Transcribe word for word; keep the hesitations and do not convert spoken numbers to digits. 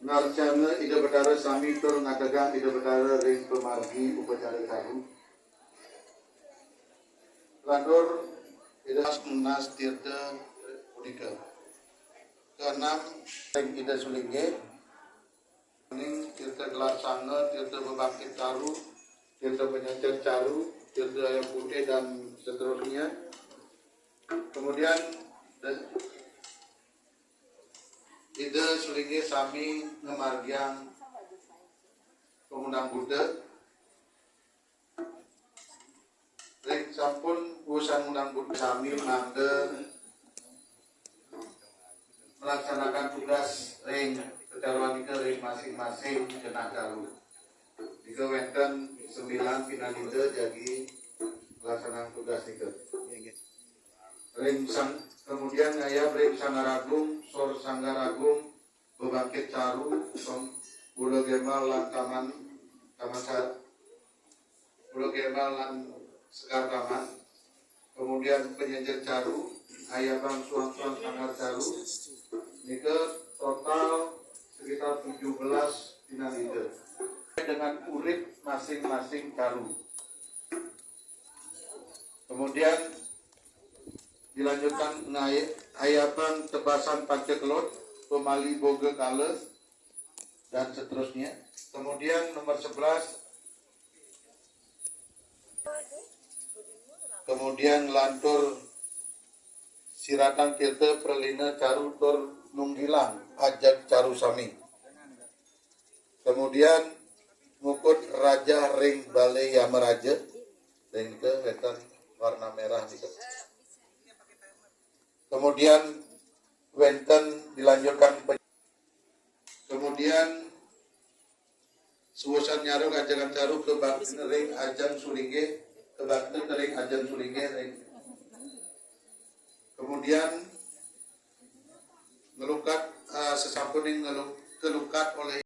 Ngarcana Ida Betara sami tur ngadegang Ida Betara ring pamargi upacara caru. Lantur Ida Tunas Tirta punika. Keenam ring Ida Sulinggih, ning Tirta Gelar Sanga, Tirta Bebangkit Caru, Tirta Penyecer Caru, Tirta Ayam Putih, dan seterusnya. Kemudian, Ida Sulinggih sami ngamargiang pangundang Buddha. Ring sampun usan ngundang Buddha sami mangda melaksanakan tugas ring kecaruan nika ring masing-masing genah caru. Nika wenten sembilan pinanida jagi melaksanakan tugas nika. Ring sang, kemudian ngayab ring Sanggar Agung, Sor Sanggar Agung, Bebangkit Caru, Pem-, Pulau Gembal lan Taman, Taman Sa-, Pulau Gembal lan Sekar Taman. Kemudian Penyecer Caru, ngayabang suang-suang Sanggar Caru. Nika total sekitar tujuh belas pinanida. Dengan urip masing-masing caru. Kemudian dilanjutkan ngai-, ngayabang tebasan panca kelut, pamali boga kala, dan seterusnya. Kemudian nomor sebelas, kemudian lantur siratang tirta pralina caru tur nunggilang ajeg caru sami. Kemudian mukut rajah ring Balai Yamaraja, ring nika wenten warna merah nika. Kemudian wenten dilanjutkan pe-, kemudian suusan nyaruk ajegan caru kabakta ring ajeng Sulinggih, kabakta ring ajeng Sulinggih ring. Kemudian ngelukat, eh, sesampuning ngelu-, kelukat oleh